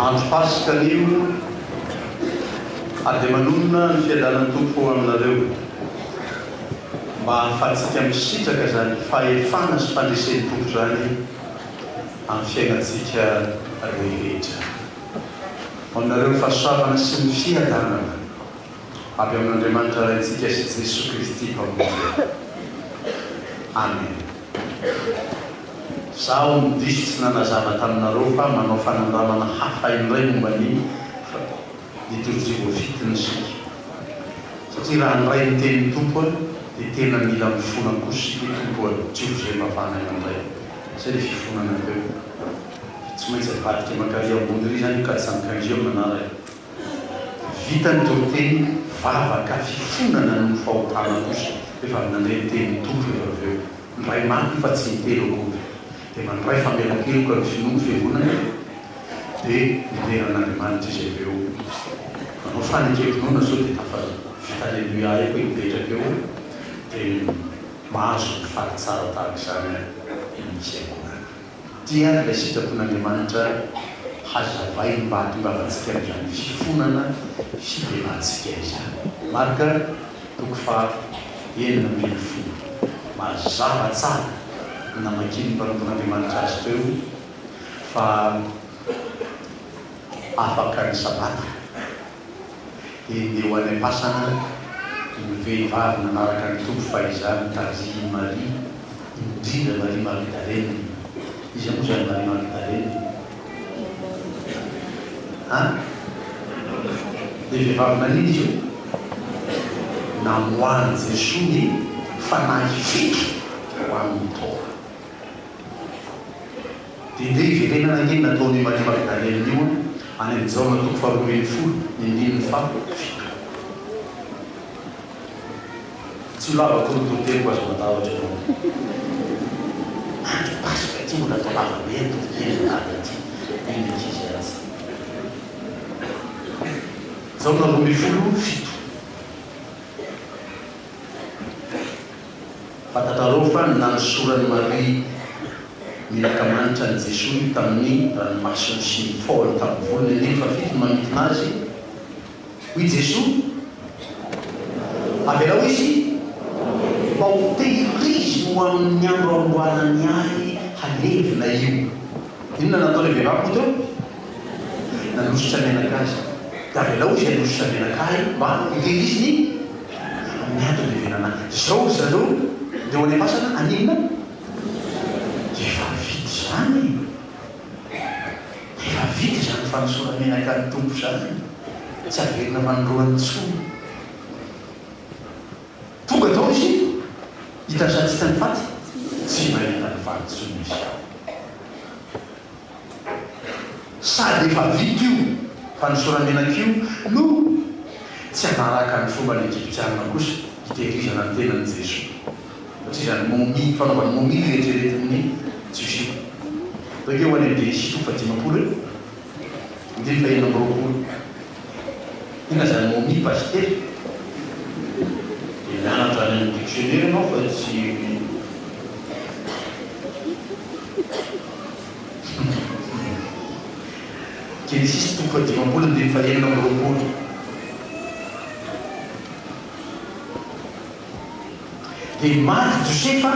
Andro Paska anio ary dia manonona ny fiadanan'ny Tompo ho aminareo mba hahafahantsika misitraka izany fahefana sy fandresen'ny Tompo izany amin'ny fiainantsika rehetra. Ho aminareo ny fahasoavana sy ny fiadanana avy amin'Andriamanitra Raintsika sy Jesoa Kristy Mpamonjy. Amena. Zaho no diso tsy nanazava taminareo fa manao fanandramana hafa indray momba ny litorjia voafitina isika. Satria raha handray ny tenin'ny Tompo dia tena mila mifona kosa isika hoe Tompo a, jiovy izay mba afahanay mandray. Izay ilay fifonana teo. Tsy maintsy avadika mankary ambony ery izany io 415 manaraka. Vita ny toriteny, vavaka fifonana noho ny fahotana kosa rehefa avy nandre ny tenin'ny Tompo ireo avy eo. Ny Ray maty fa tsy intelo akory. Dia mandray famelan-keloka ny finoan'ny Fiangonana dia midera an'Andriamanitra izy avy eo. Manao fanekem-pinoana sao dia tafa vita Aleloia eo hoe mipetraka eo dia mahazo ny faly tsara tahaka izany ny Fiangonana. Ity ary ilay sitrapon'Andriamanitra hazavainy mba hahatongavantsika amin'izany fifonana fibebahantsika izany. Marka toko faha 16. Mazava tsara ny namakian'ny mpanompon'Andriamanitra azy teo fa afaka ny Sabata. Dia ndeha ho any am-pasana ny vehivavy nanaraka ny Tompo fahizany tarihin'i Maria, indrindra Maria Magdalena. Iza moa izany Maria Magdalena? An? Ilay vehivavy nanina izy io? Namoahan'i Jesoa ny fanahy fito ho amin'ny taona. Dia ndeha hiverenana ange ny nataon'io Maria Magdalena io an, any amin'ny Jaona toko faharoa ambin'ny folo, ny andininy faha fito. Tsy ho lava akory ny toriteniko aza matahotra ianao. Andro Paska ity mbola atao lava be ny toriteny ry dada ity, hoy ny ankizy azy. Jaona 12 7. Fantatrareo fa ny nanosoran'i Maria menaka manitra an'i Jesoa io tamin'ny ranomasony sy ny fôhany tamin'ny volony andininy fahafito no mamintina azy. Hoy Jesoa, Avelao izy mba ho tehiriziny ho amin'ny andro hamboarany ahy halevina io. Inona no nataon'ilay vehivavy moa teo? Nanosotra menaka azy. Dia avelao izy hanosotra menaka ahy mba hotehiriziny amin'ny andro andevenana ahy. Izao ry zareo ndeha ho any am-pasana haninona? Dia efa vita izany e! Efa vita izany fanosoram-menaka ny Tompo izany e! Tsy averina fanindroany intsony. Tonga tao izy, hitany sady tsy hitany faty? Tsy nahita ny faty intsony izy. Sady efa vita io fanosoramenaka io no tsy hanaraka ny fomban'ny Egyptiana kosa hitehirizana ny tenan'i Jesoa. Satria izany momie, fanaovana momie no eritreretin'ny Jiosy io. Atao ange ho any amin'ny Genesisy toko faha-50 e, andininy faha-26. Inona izany momie Pasitera? Dia mianatra any amin'ny dictionnaire ianao fa tsy. Genesisy toko faha-50 andininy faha-26. Dia maty Josefa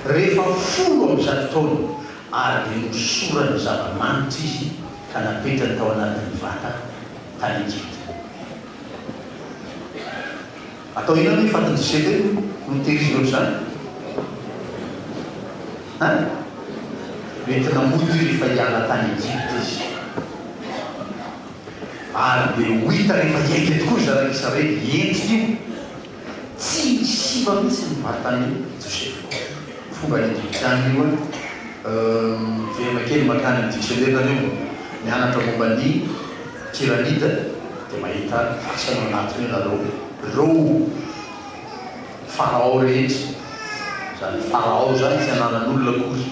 rehefa 110 taona, ary dia nosorany zava-manitra izy ka napetrany tao anatin'ny vata tany Egypta. Atao inona moa io fatin'i Josefa io no notehiriziny ohatr'izany? Hein? Nentina mody io rehefa hiala tany Egypta izy. Ary dia ho hita rehefa hiainga tokoa ry zanak'Israely, entiny io. Tsy hisy simba mihitsy ny vatan'i Josefa. Fomban'ny Egyptiana io an. Miverina kely mankany amin'ny dictionnaire nareo, mianatra momba ny pyramide dia mahita fasana ao anatiny io nareo. Reo farao rehetra, izany farao izany tsy anaran'olona akory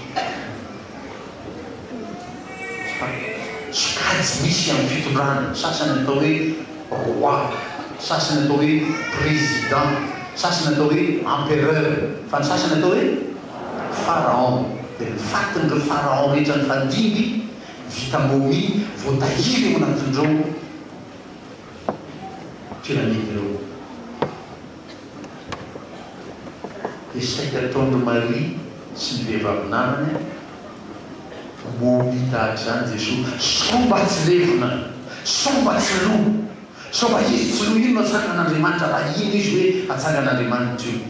fa sokajy misy amin'ny fitondrana, sasany atao hoe roi, sasany atao hoe président, sasany atao hoe empereur, fa ny sasany atao hoe pharaon. Dia ny fatin'ireo pharaon rehetra nifandimby. vita momie voatahiry ao anatin'ireo pyramide ireo. Dia saika ataon-dry Maria sy ny vehivavy namany momie tahaka izany Jesoa, sao mba tsy levona, sao mba tsy lo, sao mba izy tsy lo io no atsangan'Andriamanitra raha hino izy hoe atsangan'Andriamanitra io.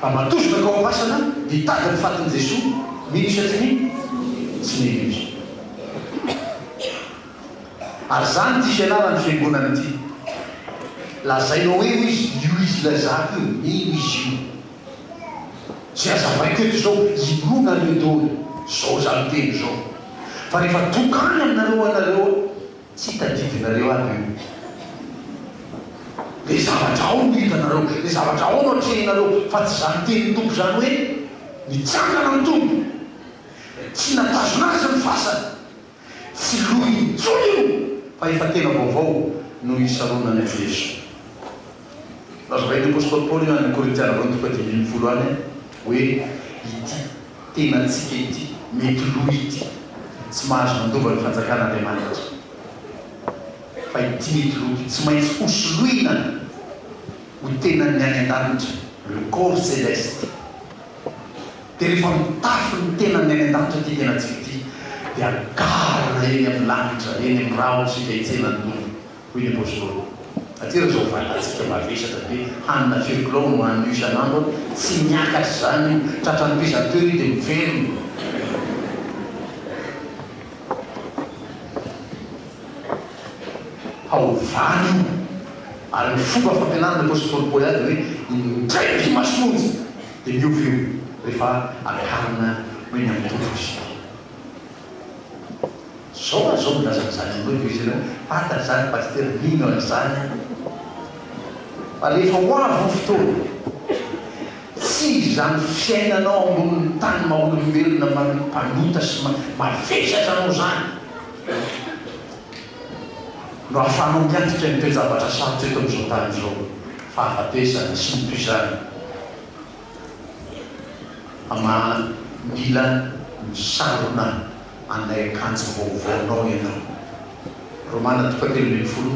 Fa matoa izy nankao am-pasana nitady ny fatin'i Jesoa, mino izy sa tsy mino? Tsy mino izy. Ary izany ity fianaran'ny fiangonana ity. Lazainao hoe hoy izy, io izy ilazako io, mino izy io. Izay hazavaiko eto izao, inoanareo daholo izao izaho miteny izao. Fa rehefa tonga any aminareo anareo, tsy tadidinareo aby io. Ilay zavatra ao no hitanareo, ilay zavatra ao no atrehinareo, fa tsy izany tenin'ny Tompo izany hoe, Nitsangana ny Tompo, tsy natazona azy ny fasana. Tsy lo intsony io fa efa tena vaovao no isaronana an'i Jeso. Nazavain'ny Apostoly Paoly io any Korintiana voalohany toko fahadimy ambin'ny folo any hoe ity tenantsika ity, mety lo ity, tsy mahazo mandova ny fanjakan'Andriamanitra. Fa ity mety lo ity tsy maintsy hosoloina ho tenan'ny any an-danitra, le corps céleste. Dia rehefa mitafy ny tenany any an-danitra ity tenantsika ity, dia akarina eny amin'ny lanitra, eny amin'ny rahona isika hitsena ny Tompo, hoy ny Apostoly. Aty raha izao vatantsika mavesatra be, hanina firy kilao no hanin'io isan'andro an, tsy miakatra izany io, tratran'ny pesanteur io dia miverina. Fa ovana io. Ary ny fomba fampianaran'ny Apostoly Paoly ahy dia hoe, indray mpimasy monja. Dia miova io rehefa akarina ho eny amin'ny Tompo isika. Zao aho zao milaza an'izany aminao dia hoy izy ireo, fantatra izany Pasitera, mino an'izany aho. Fa rehefa ho avy ny fotoana, tsy izany fiainanao ambonin'ny tany maha olombelona mpanota sy mavesatra anao izany no ahafahanao miatrika ny toe-javatra sarotra eto amin'izao tany izao, fahafatesana sy ny toy izany. Fa mila misarona an'ilay akanjo vaovaonao ianao. Romana toko fahatelo ambin'ny folo,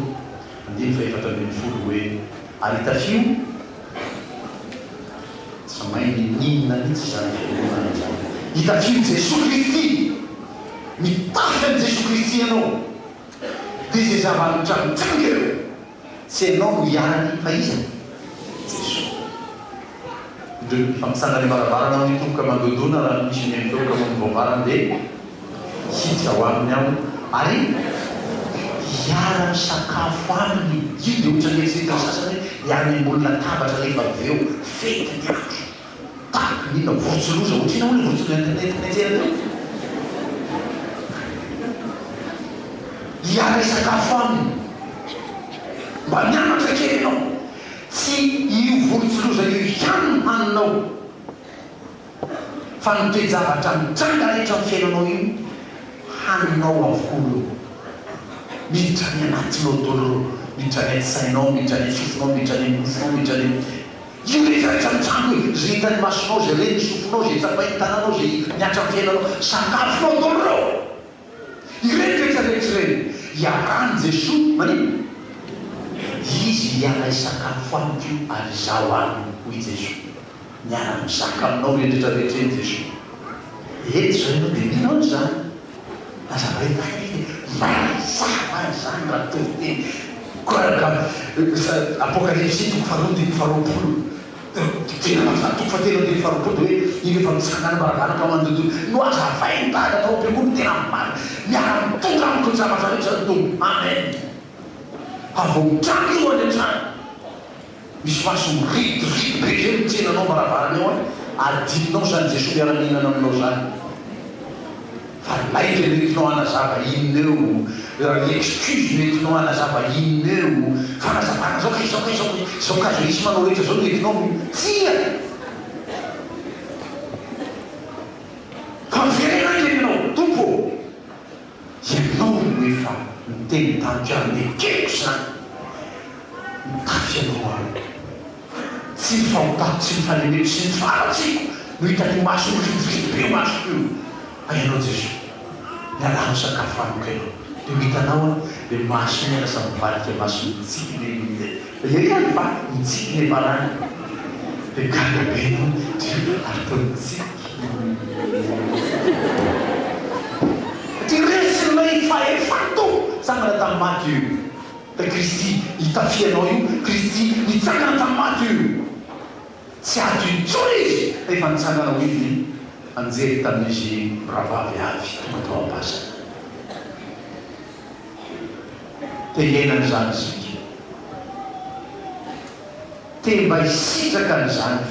andininy fahefatra ambin'ny folo hoe, Ary itafio, tsy mahay niniana mihitsy izany fiangonana izany. Itafio Jesoa Kristy! Mitafy an'i Jesoa Kristy ianao, dia izay zava-mitranga mitranga eo. Tsy ianao no hiady fa iza? Jesoa. Indreo, fa mitsangana eo am-baravarana aho ny Tompo ka mandodona, raha misy mihaino feo ka mamono voavarany dia hiditra ao aminy aho ary hiara-misakafo aminy. Io dia ohatran'ny eritreretin'ny sasany hoe hiara-miambony latabatra rehefa avy eo, fety ny andro. Tahaka ny inona? Vorontsiloza, ohatr'inona moa ilay vorontsiloza nentina niantsena teo? Hiara-hisakafo aminy. Mba mianatra kely ianao. Tsy io vorontsiloza io ihany no haninao, fa ny toe-javatra mitranga rehetra amin'ny fiainanao io, haninao avokoa ireo. Miditra any anatinao daholo ireo, miditra any an-tsainao, miditra any an-tsofinao, miditra any amin'ny nofonao, miditra any amin'ny. Io rehetra rehetra mitranga io, izay hitan'ny masonao, izay ren'ny sofinao, izay tsapain'ny tananao, izay mihatra amin'ny fiainanao, sakafonao daholo ireo. Ireny rehetra rehetra ireny, iarahan'i Jesoa, maninona? Izy hiara-hisakafo amiko ary izaho aminy, hoy Jesoa. Miara-mizaka aminao ireny rehetra rehetra ireny Jesoa. Eto izao ianao dia mino an'izany. Hazavaiko tany izy dia mazava an'izany raha toriteny. Apokalypsy toko faharoa andininy faharoapolo. Tena mazava, toko fahatelo andininy faharoapolo dia hoe iny efa mitsangana am-baravarana ka mandondona. Nohazavain'i Dada tao am-piangonana, tena marina. Miara-mitondra amiko ny zavatra rehetra ny Tompo. Amen. Fa vao mitranga io any an-trano, misy maso miridiridy be izay mitsena anao am-baravarana eo an, adinonao izany Jesoa miara-mihinana aminao izany. Fa lainga no entinao hanazava inona eo, excuse no entinao hanazava inona eo, fanazavana zao ka izao ka izao ka izao ka zao isy manao rehetra zao no entinao, tsia! Fa miverena ange ianao, Tompo ô, ianao no efa niteny tamiko ary nekeko izany, mitafy anao aho. Tsy ny fahotako, tsy ny fahalemeko sy ny faharatsiako no hitan'io maso miridiridy be io masoko io, fa Ianao Jesoa. Miaraha misakafo amiko ianao. Dia ho hitanao an, ilay masony lasa mivadika maso mitsiky ilay eo ihany fa mitsiky ilay varany. Dia gaga be ianao, dia ary toa mitsiky. Satria resin'ilay fahefan'ny Tompo nitsangana tamin'ny maty io. Ilay Kristy itafianao io, Kristy nitsangana tamin'ny maty io. Tsy ato intsony izy fa efa nitsangana ho izy anjely tamin'izy mirahavavy avy tonga tao am-pasana. Te hiaina an'izany isika. Te mba hisitraka an'izany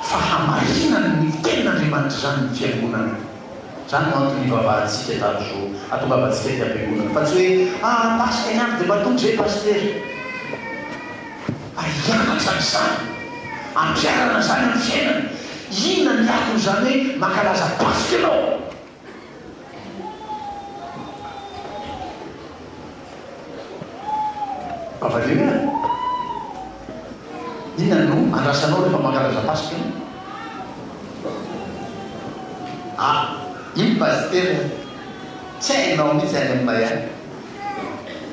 fahamarinan'ny Tenin'Andriamanitra izany ny Fiangonana. Izany no antony ivavahantsika tamin'izao hatongavantsika aty am-piangonana fa tsy hoe, ah, Paska ny andro dia mba tonga izay Pasitera. Fa hianatra an'izany, hampiharana an'izany amin'ny fiainana. Inona ny aton'izany hoe mankalaza Paska ianao? Mba valio ihany. Inona no andrasanao rehefa mankalaza Paska ianao? Ah, iny Pasitera, tsy hainao mihitsy any aminay any.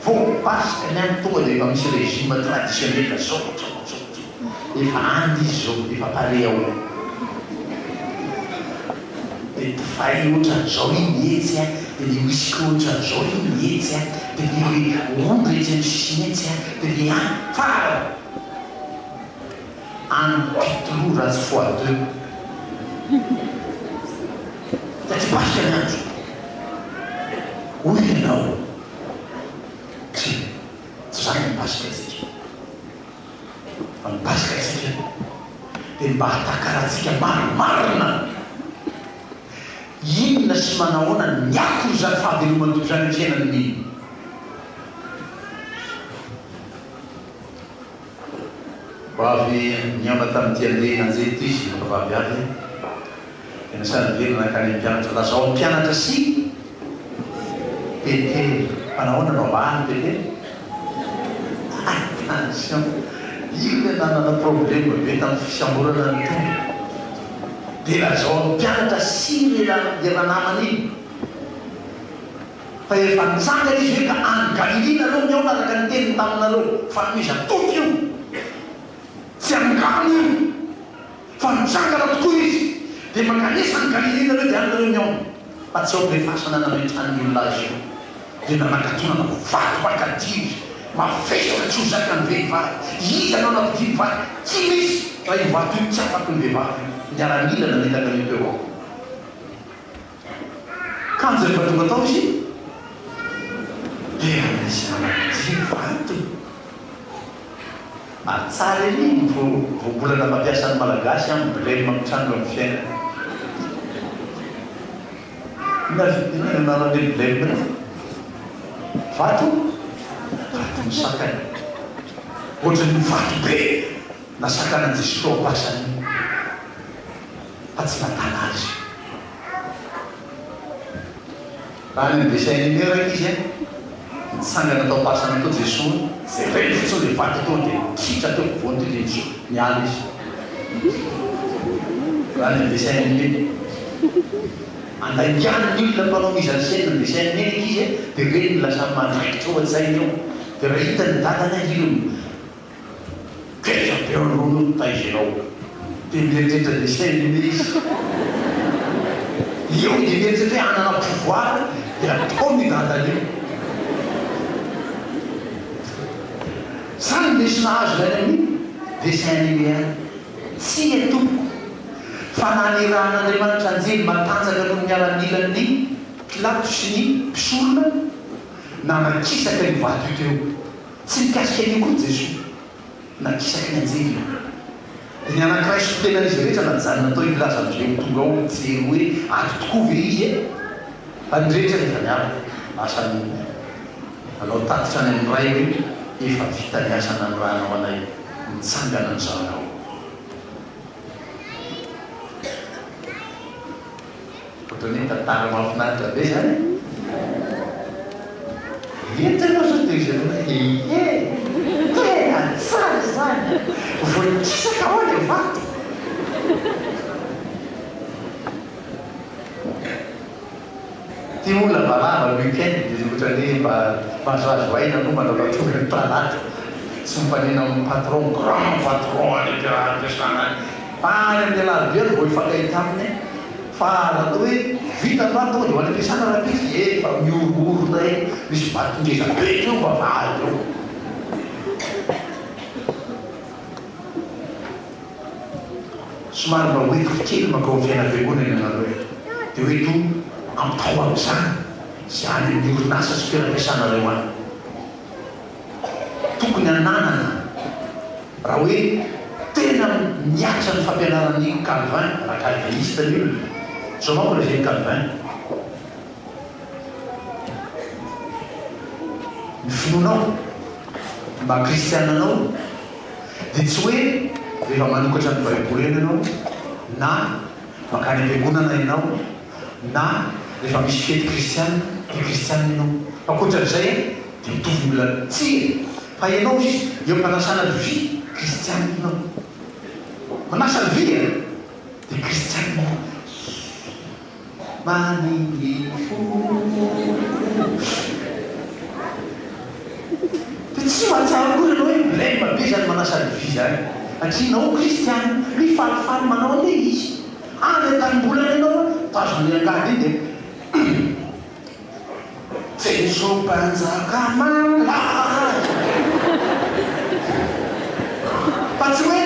Vao Paska ny any tonga dia efa misy régime traditionnel zao zao zao zao. Efa any izy zao, efa pare ao. Dia divay ohatran'izao iny etsy a, dia ny whisky ohatran'izao iny etsy a, dia ny ondry etsy amin'ny sisiny etsy a, dia ny an, farany any pitolou raha tsy fois deux. Satria Paska ny andro. Hoy ianao, Tsia, tsy izany ny Paska-tsika. Fa ny Paska-tsika dia ny mba hahatakarantsika marimarina inona sy manahoana ny akon'izany fahaveloman'ny Tompo izany amin'ny fiainan'ny mino. Vao avy nihaona tamin'ity andian'anjely ity izy, vavy avy. Dia nasaina niverina nankany amin'ny mpianatra. Lazao amin'ny mpianatra sy Petera. Fa nahoana no avahany Petera? Attention! Io ilay nanana problème be tamin'ny fisamborana ny Tompo. Dia lazao amin'ny mpianatra sy ilay ranamana iny fa efa nitsangana izy hoe ka any Galilia nareo mihaona araka ny teniny taminareo. Fanomezan-toky io. Tsy angano io. Fa nitsangana tokoa izy, dia mankanesa any Galilia nareo dia any nareo mihaona, fa tsy ao amin'ilay fasana nametrahan'ny olona azy io. Dia nanakatonana vato makadiry, mavesatra tsy ho zakan'ny vehivavy. Iza no hanakodiry vato? Tsy misy! Raha io vato io tsy afaky ny vehivavy io. Miaramila nametaka an'io teo ao. Kanjo rehefa tonga tao izy, dia nisy nanakodiry vato. Ary tsara ery ny voambolana fampiasan'ny Malagasy an, blème mitranga amin'ny fiainana. Inona inona ny anaran'ilay blème iny? Vato? Vato misakana. Ohatran'ny vato be nasakana an'i Jesoa tao am-pasana iny. Fa tsy nandala azy. Raha any amin'ny dessin animé raika izy an, nitsangana tao am-pasana tao Jesoa, jereny fotsiny ilay vato teo dia nikitra teo afovoany teo dia nizotra niala izy. Raha any amin'ny dessin animé. Andaingan'ny olona mpanao mise en scène ny dessin animé ny ankizy an, dia ireny no lasa mandraikitra ao an-tsainy ao. Dia raha hitan'ny dadany an, irony. Ngeza be aloha no nitaiza ianao dia mieritreritra dessin animé izy. Eo dia mieritreritra hoe hanana pouvoir dia ataony io dadany io. Zany ny lesona azony any amin'ny dessin animé any. Tsia tompoko fa nanirahan'Andriamanitra anjely matanjaka noho ny miaramilan'ny Pilato sy ny mpisorona nanakisaka io vato io teo. Tsy nikasika an'io koa Jesoa, nakisaky ny anjely io. Dia ny anankiray solontenan'izy rehetra najanona tao hilaza amin'izay ho tonga ao hijery hoe ato tokoa ve izy e? Fa ny rehetra rehefa niala, lasa nanao tatitra any amin'ny Ray hoe efa vita ny asa nanirahanao anay, nitsangana ny zanakao. Ohatran'ny hoe tantara mahafinaritra be izany e! Eto ianao izao dia izy hoe ehe! Tena tsara izany! Voakisaka ao ilay vato! Ty moa lavalava ny week-end dia ohatran'ny hoe mba mahazoazo aina aloha mandrapatonga ny talata. Tsy mifanena amin'ny patron, grand patron any am-piasana any. Fa any amin'ny alarobia no vao hifankahita aminy. Fa raha atao hoe vita androany tonga dia ho any am-piasana rahampitso, efa mihorohoro indray, misy vato ngeza be eo am-bavahady eo. Somary mba hoentiko kely mankao amin'ny fiainam-piangonana ianareo e! Dia hoento ampitao amin'izany izay any amin'ny orinasa sy toeram-piasanareo any. Tokony hananana, raha hoe tena mihatra ny fampianaran'i Calvin, raha calviniste ny olona, izao manko lazain'i Calvin, Ny finoanao, ny maha kristiana anao, dia tsy hoe rehefa manokatra ny Baiboly eny ianao, na mankany am-piangonana ianao, na rehefa misy fety kristiana dia kristiana ianao. Fa ankoatran'izay dia mitovy ny olona. Tsia! Fa ianao izy eo am-panasana lovia, kristiana ianao. Manasa lovia dia kristiana ianao. Manindry fo. Dia tsy mahatsiaro akory ianao hoe blème be izany manasa lovia izany. Satria ianao kristiana, mifalifaly manao an'ilay izy. Any an-tanimbola any ianao, tazon'ny angady iny dia Jeso Mpanjaka malaza. Fa tsy hoe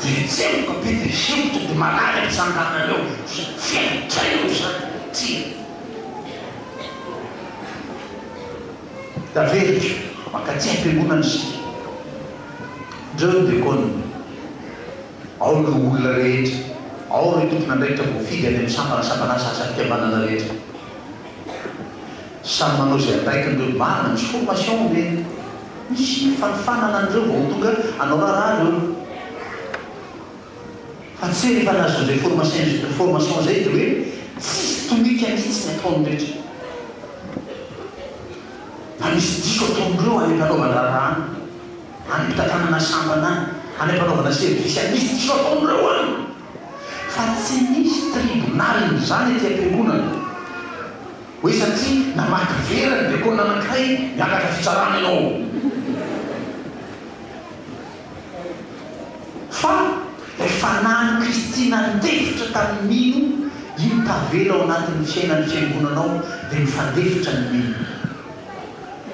dia tsemboka be dia sempotra dia marary am-pitsanganana eo, fiantraina izany, tsia. Averiko, mankaty am-piangonana isika. Ndreo ny diakona. Ao ireo olona rehetra, ao ireo tompon'andraikitra voafidy any amin'ny sampana sampan'asa asa fikambanana rehetra. Samy manao izay andraikiny ireo, marina misy formation omena, misy fanofanana an'ireo vao tonga hanao raharaha ireo. Fa tsy hoe rehefa nahazo an'izay formation formation izay dia hoe tsisy tomika mihitsy ny ataony rehetra. Fa misy diso ataon'ireo any am-panaovan-draharaha any. Any am-pitantanana sampana any, any am-panaovana service any, misy diso ataon'ireo any. Fa tsy misy tribonalin'izany aty am-piangonana. Hoe satria namaky vera ny diakona anankiray, miakatra fitsarana ianao. Fa ilay fanahin'i Kristy nandefitra tamin'ny mino, iny tavela ao anatin'ny fiainan'ny fiangonana ao, dia mifandefitra ny mino.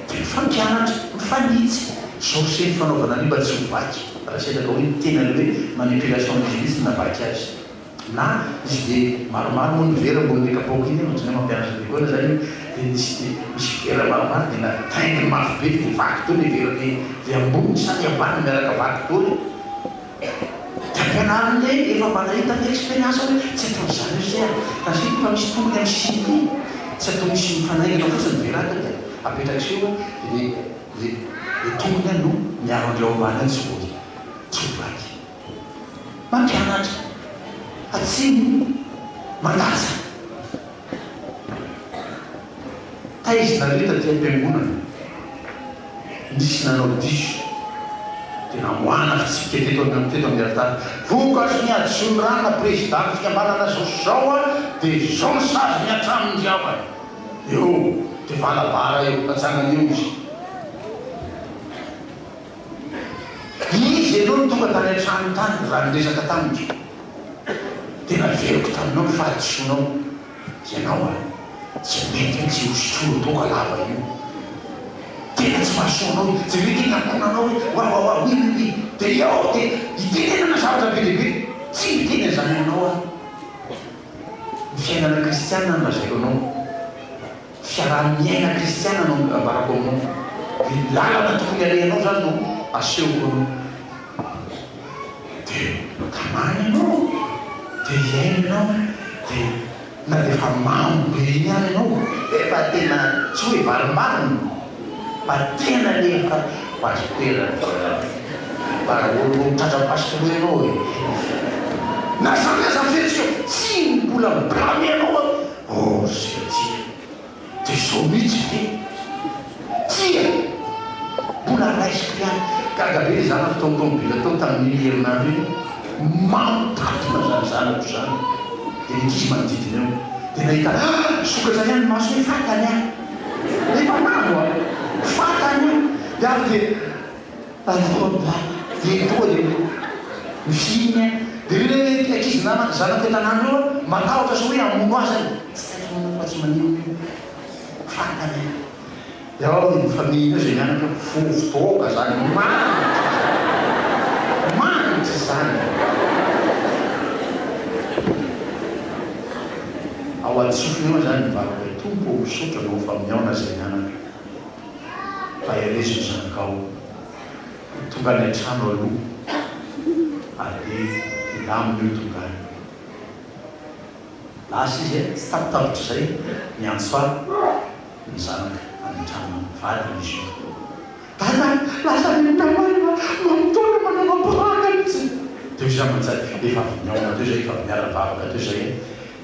Dia mifampianatra, mifanitsy. Zao se ny fanaovana an'io mba tsy ho vaky, raha sendra ka hoe ny tena le hoe manipulation an'izy mihitsy no navaky azy. Na izy dia maromaro moa ny vera ambonin'le kapoaka iny, ohatran'ny hoe mampianatra diakona zany io, dia nisy dia misy vera maromaro dia natainginy mafy be dia vaky daholo le vera le le amboniny sa le ambaniny miaraka vaky daholo. Dia ampianariny le efa mba nahita ny expérience hoe tsy atao izany io se a! Tandremo fa misy tongony amin'ny siny ity, tsy atao misy mifanaingina fotsiny ny vera ato dia apetraka eo dia le le le tongony no miaro an'ireo ambany eo tsy ho tsy ho vaky. Mampianatra fa tsy mandatsa. Taiza nareo taty am-piangonana nisy nanao diso dia namoahana fitsipika teto amin'ny teto amin'ny alitara. Vokatry ny hadisoan'ny ranona prezidàn'ny fikambanana zao sy zao a dia zao ny sazy mihatra aminy ry havana. Eo dia valabara eo atsangana eo izy. Izy aloha no tonga tany an-trano tany raha niresaka tamiko. Dia naveriko taminao ny fahadisoanao. Ianao a! Tsy mety mihitsy io sotroinao toaka lava io. Tena tsy mahasoa anao io. Jereo ity ny ankohonanao hoe wa wa wa, oui oui oui. Dia eo dia itenenana zavatra be dia be. Tsy miteny an'izany aminao aho. Ny fiainana kristiana no lazaiko anao. Fiaraha-miaina kristiana no ambarako aminao. Ny lalana tokony alehanao izany no asehoko anao. Dia tamana ianao, dia hihaino ianao, dia na dia efa mamo be iny ary ianao, efa tena tsy hoe varimbarina, fa tena le efa pasitera mba olo tratran'ny pasitoro ianao e! Na zany aza ny fihetsika, tsy mbola mi-blâmer anao aho, oh ry tsia. Dia izao mihitsy ve? Tsia! Mbola raisiko ihany. Gaga be ilay zanako tao amin'ny tomobila tao tamin'iny herinandro iny. Mamo tampona izany zanako izany. Dia ny ankizy manodidina eo. Dia nahita ah! Nisokatra ihany ny maso hoe fantany aho. Efa mamo a! Fantany aho. Dia avy dia dia tonga dia mifihiny aho. Dia ireo ankizy namana zanako an-tanàna ireo matahotra sao hoe hamono azy aho. Tsy taitra manao fa tsy maninona io. Fantany aho. Dia ao ny mifamihina eo izay mianatra vovo-doka izany, manitra izany, manitra izany. Ao an-tsofiny ao izany mivavaka hoe, Tompo ô, misaotra Anao fa mihaona izay mianatra. Maherezo ny zanakao ho tonga any an-trano aloha ary dia hilamina io tonga any. Lasa izy e, tsy tapitapitr'izay niantso ahy ny zanaka any an-trano any, vadiny izy io. Dada, lasa any amin'ny namana, manontolo manana baraky mihitsy. Teo izy aman-tsay, efa avy nihaona teo izay, efa avy niara-nivavaka teo izay e,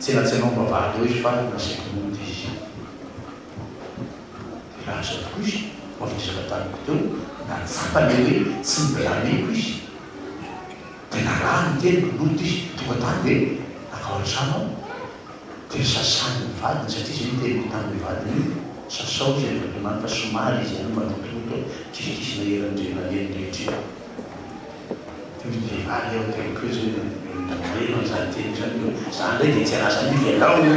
tsenatsenao am-bavahady eo izy fa nasaiko nody izy. Dia lasa tokoa izy, vao avy niresaka tamiko teo, nahatsapa ilay hoe tsy ni-blamer-ko izy. Dia narahany ny teniko, nody izy, tonga tany dia nankao an-trano aho, dia sasany ny vadiny, satria izay ny teniko tamin'io vadiny io, sasao izy rehefa tonga any fa somary izy ihany malotoloto, kisikisina eran'ny renaleny rehetra io. Dia hoy ny vehivavy aho teniko eo izay naheno an'izany teniko izany, dia hoe, za indray dia tsy hanasa nify anao io.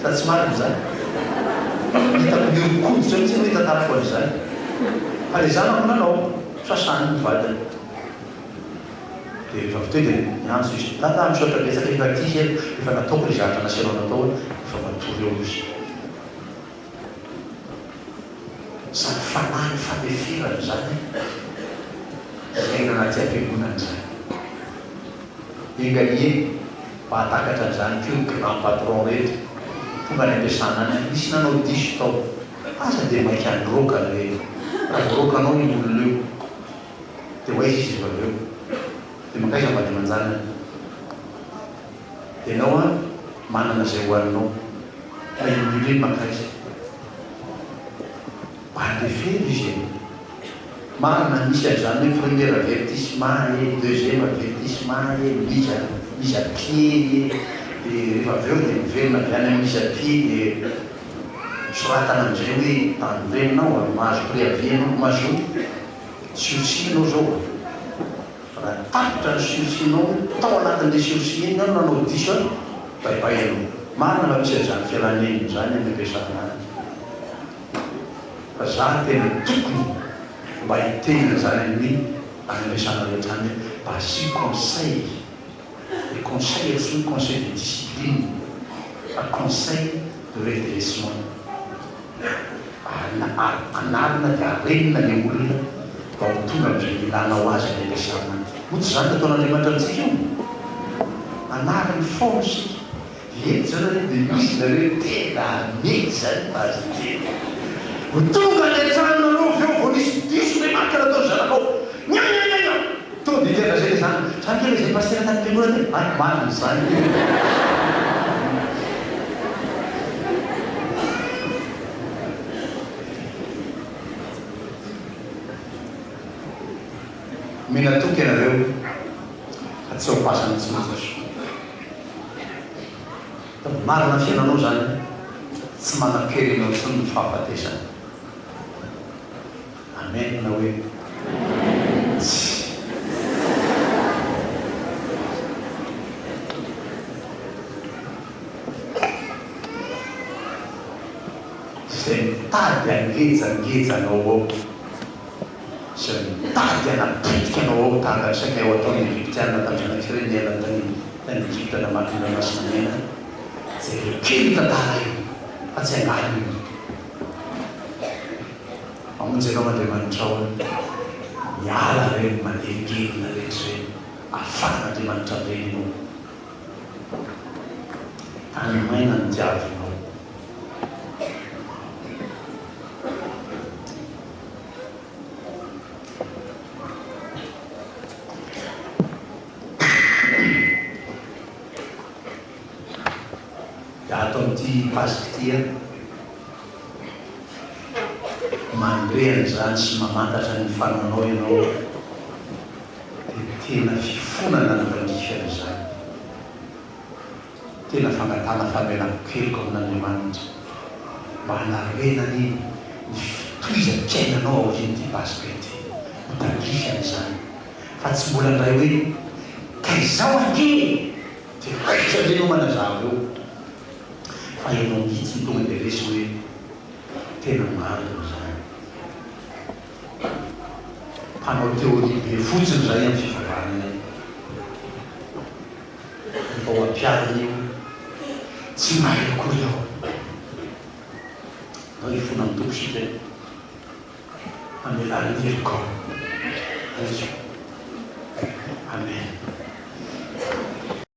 Sa tsy marina izany? Hitako mihoron-koditra mihitsy aloha hitantarako an'izany. Fa ilay zanako nanao, sasany ny vadiny. Dia rehefa avy teo dia niantso izy, Dada, misaotra betsaka efa aty izy e, efa nataoko ilay zavatra nasainao natao, efa matory eo izy. Izany fanahy fandeferana izany iainana aty am-piangonana izany. Enga anie mba hahatakatra an'izany koa ny grand patron rehetra tonga any am-piasana any an! Nisy nanao diso tao. Aza dia maika handroaka re! Raha voaroakanao io olona io dia ho aiza izy rehefa avy eo? Dia mankaiza ny vady aman-janany? Dia ianao an, manana izay hohaninao. Fa iny olona iny mankaiza? Mba andefero izy e! Marina misy an'izany hoe premier avertissement e, deuxième avertissement e, mise à mise à pied e, dia rehefa avy eo dia miverina avy any amin'ny mise à pied dia soratana amin'izay hoe tandremo ary mahazo préavis ianao, mazoa sursis ianao izao a! Raha tapitra ny sursis-nao tao anatin'ilay sursis iny ianao nanao diso a, bye bye ianao. Marina fa misy an'izany fialan'enina izany any am-piasana any. Fa za tena tokony mba hiteny an'izany amin'ny any am-piasana rehetra any hoe mba asio conseil, le conseil tsy hoe conseil de discipline fa conseil de redressement. Anarina dia arenina le olona mba ho tonga amin'izay ilanao azy any am-piasana any. Moa tsy izany no ataon'Andriamanitra amintsika io? Anariny foana isika. Eto zao nareo dia misy nareo tena mety zany pasitera. Ho tonga any an-tranonareo avy eo vao nisy diso Andriamanitra nataon'ny zanakao. Niainiainiaina! Tonga dia tena zay le zanaka. Zany kely zay pasitera tany am-piangonana teny. Hay marina izany. Omena toky ianareo fa tsy ao am-pasana intsony Jesoa. Marina ny fiainanao zany an! Tsy manam-kery anao intsony ny fahafatesana. Amen hoe tsy. Izay mitady hangejangeja anao ao. Izay mitady hanapotika anao ao tahaka ny saika ho ataon'ny Egyptiana tamin'ny zanak'Israely niala tany tany Egypta namaky ny Ranomasina Mena. Jereo kely io tantara io fa tsy angano io. Mamonjy anao Andriamanitrao an. Miala ireny manelingelina rehetra ireny. Afahan'Andriamanitra amin'ireny ianao. Tany maina no diavinao. Dia ato amin'ity Paska ity an, Mandre an'izany sy mamantatra ny fanaonao ianao dia tena fifonana no tandrify an'izany. Tena fangatahana famelan-keloka amin'Andriamanitra mba hanarenany ny fitohizam-piainanao aorian'ity Paska ity. Ho tandrify an'izany. Fa tsy mbola indray hoe ka izao ange e! Dia raikitra indray ianao manazava eo. Fa ianao mihitsy no tonga dia resy hoe tena marina izany. Mpanao théorie be fotsiny izay amin'ny fivavahana io. Rehefa ho ampiharina io, tsy mahay akory aho. Ndao hifona amin'ny Tompo isika e. Mamelà ny helokao. Aiza? Amen.